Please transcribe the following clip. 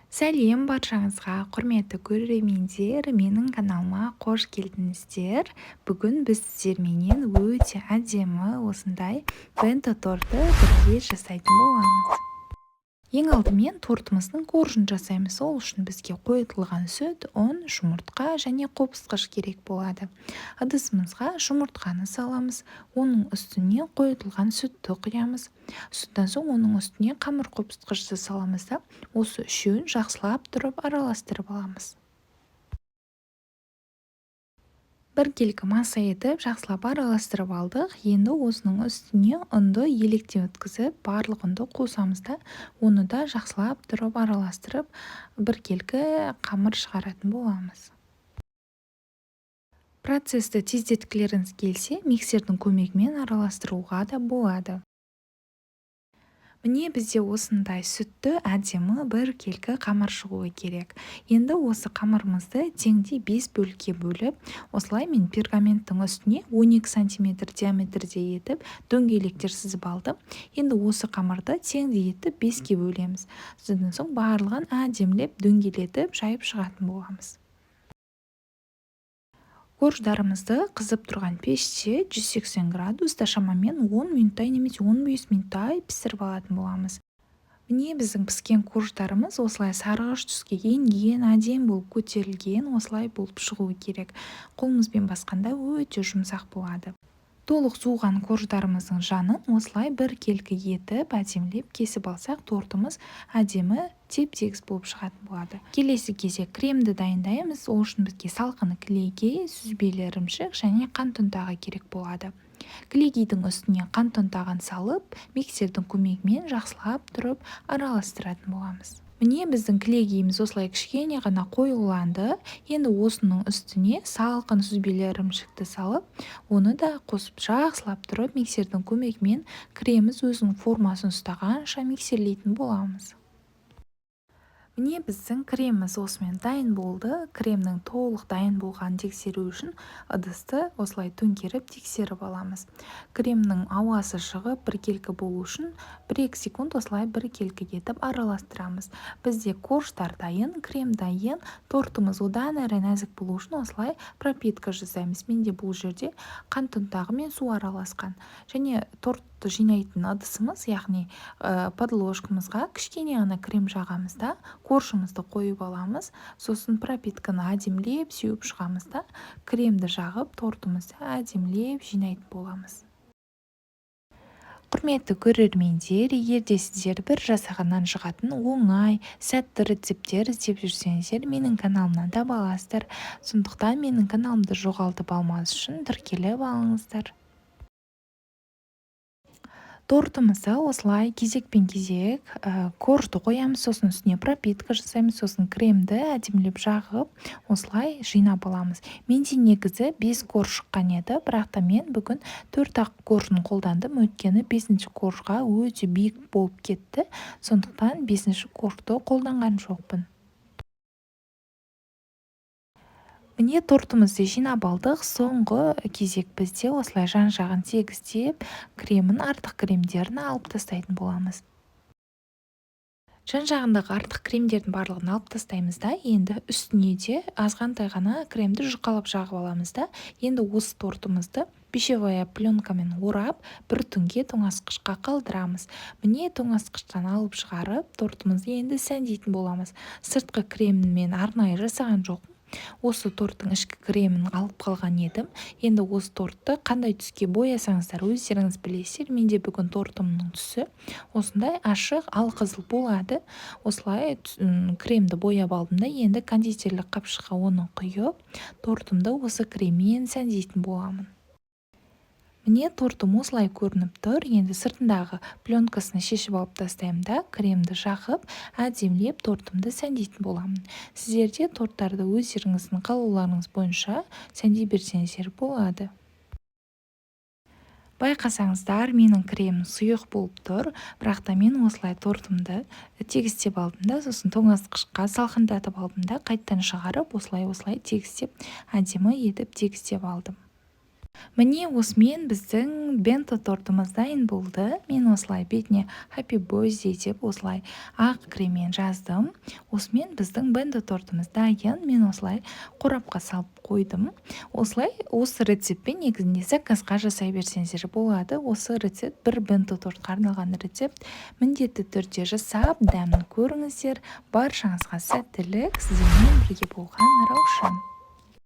Сәлем баршаңызға, құрметті көрермендер! Менің каналыма қош келдіңіздер! Бүгін біз сіздерменен өте әдемі осындай бенто торты бірге жасайтын боламыз. Ең алдымен тортымыздың коржын жасаймыз. Ол үшін бізге қойытылған сүт, ұн, жұмыртқа және қопсытқыш керек болады. Ыдысымызға жұмыртқаны саламыз, оның үстіне қойытылған сүтті құямыз. Содан соң оның үстіне қамыр қопсытқышты саламыз да, осы үшеуін жақсылап тұрып араластырып аламыз. Біркелкі масса етіп жақсылап араластырып алдық. Енді осының үстіне ұнды електен өткізіп, барлық ұнды қосамыз да, оны да жақсылап тұрып араластырып, біркелкі қамыр шығаратын боламыз. Процесті тездеткілеріңіз келсе, миксердің көмегімен араластыруға да болады. Міне, бізде осындай сүтті, әдемі біркелкі қамыр шығуы керек. Енді осы қамырымызды теңдей бес бөлікке бөліп, осылай мен пергаменттің үстіне 12 сантиметр диаметрде етіп дөңгелектер сызып алдым. Енді осы қамырды теңдей етіп беске бөлеміз. Содан соң барлығын әдемілеп дөңгелетіп жайып шығатын боламыз. Корждарымызды қызып тұрған пеште 180 градуста шамамен 10 минуттай немесе 15 минуттай пісіріп алатын боламыз. Міне, біздің піскен корждарымыз осылай сарғыш түске енген, әдемі болып көтерілген, осылай болып шығуы керек. Қолымызбен басқанда өте жұмсақ болады. Толық суыған корждарымыздың жанын осылай біркелкі етіп әдемілеп кесіп алсақ, тортымыз әдемі, теп тегіс болып шығатын болады. Келесі кезек кремді дайындаймыз. Ол үшін бізге салқын кілегей, сүзбелі ірімшік және қант ұнтағы керек болады. Кілегейдің үстіне қант ұнтағын салып, миксердің көмегімен жақсылап тұрып араластыратын боламыз. Міне, біздің кілегейіміз осылай кішкене ғана қоюланды. Енді осының үстіне салқын сүзбелі ірімшікті салып, оны да қосып, жақсылап тұрып миксердің көмегімен креміміз өзінің формасын ұстағанша миксерлейтін боламыз. Міне, біздің креміміз осымен дайын болды. Кремнің толық дайын болғанын тексеру үшін ыдысты осылай төңкеріп тексеріп аламыз. Кремнің ауасы шығып, біркелкі болу үшін 1-2 секунд осылай біркелкі етіп араластырамыз. Бізде корждар дайын, крем дайын. Тортымыз одан әрі нәзік болу үшін осылай пропитка жасаймыз. Менде бұл жерде қант ұнтағы мен су араласқан. Және тортты жинайтын ыдысымыз, яғни подложкамызға кішкене ғана крем жағамыз да, коржымызды қойып аламыз. Сосын пропитканы әдемілеп сеуіп шығамыз да, кремді жағып, тортымызды әдемілеп жинайтын боламыз. Құрметті көрермендер, егер де сіздер бір жасағаннан шығатын оңай, сәтті рецепттер іздеп жүрсеңіздер, менің каналымнан таба аласыздар. Сондықтан менің каналымды жоғалтып алмас үшін тіркеліп алыңыздар. Тортымызды осылай кезекпен кезек коржды қоямыз, сосын үстіне пропитка жасаймыз, сосын кремді әдемілеп жағып, осылай жинап аламыз. Менде негізі бес корж шыққан еді, бірақ та мен бүгін төрт ақ коржын қолдандым, өйткені бесінші коржға өте биік болып кетті, сондықтан бесінші коржды қолданған жоқпын. Міне, тортымызды жинап алдық. Соңғы кезек бізде осылай жан жағын тегістеп, кремін, артық кремдерін алып тастайтын боламыз. Жан жағындағы артық кремдердің барлығын алып тастаймыз да, енді үстіне де азғантай ғана кремді жұқалап жағып аламыз да, енді осы тортымызды пищевая пленкамен орап, бір түнге тоңазытқышқа қалдырамыз. Міне, тоңазытқыштан алып шығарып, тортымызды енді сәндейтін боламыз. Сыртқы кремін мен арнайы жасаған жоқпын, осы торттың ішкі кремін алып қалған едім. Енді осы тортты қандай түске боясаңыздар, өздеріңіз білесіздер. Менде бүгін тортымның түсі осындай ашық алқызыл болады. Осылай кремді бояп алдым да, енді кондитерлік қапшыққа оны құйып, тортымды осы креммен сәндейтін боламын. Міне, тортым осылай көрініп тұр. Енді сыртындағы пленкасын шешіп алып тастаймын да, кремді жағып, әдемілеп тортымды сәндейтін боламын. Сіздер де торттарды өздеріңіздің қалауларыңыз бойынша сәндей берсеңіздер болады. Байқасаңыздар, менің кремім сұйық болып тұр, бірақ та мен осылай тортымды тегістеп алдым да, сосын тоңазытқышқа салқындатып алдым да, қайтадан шығарып, осылай осылай тегістеп, әдемі етіп тегістеп алдым. Міне, осымен біздің бенто тортымыз дайын болды. Мен осылай бетіне «Happy Birthday» деп осылай ақ креммен жаздым. Осымен біздің бенто тортымыз дайын. Мен осылай қорапқа салып қойдым. Осылай осы рецептпен негізінде заказға жасай берсеңіздер болады. Осы рецепт бір бенто тортқа арналған рецепт. Міндетті түрде жасап, дәмін көріңіздер. Баршаңызға сәттілік! Сіздермен бірге болған Раушан.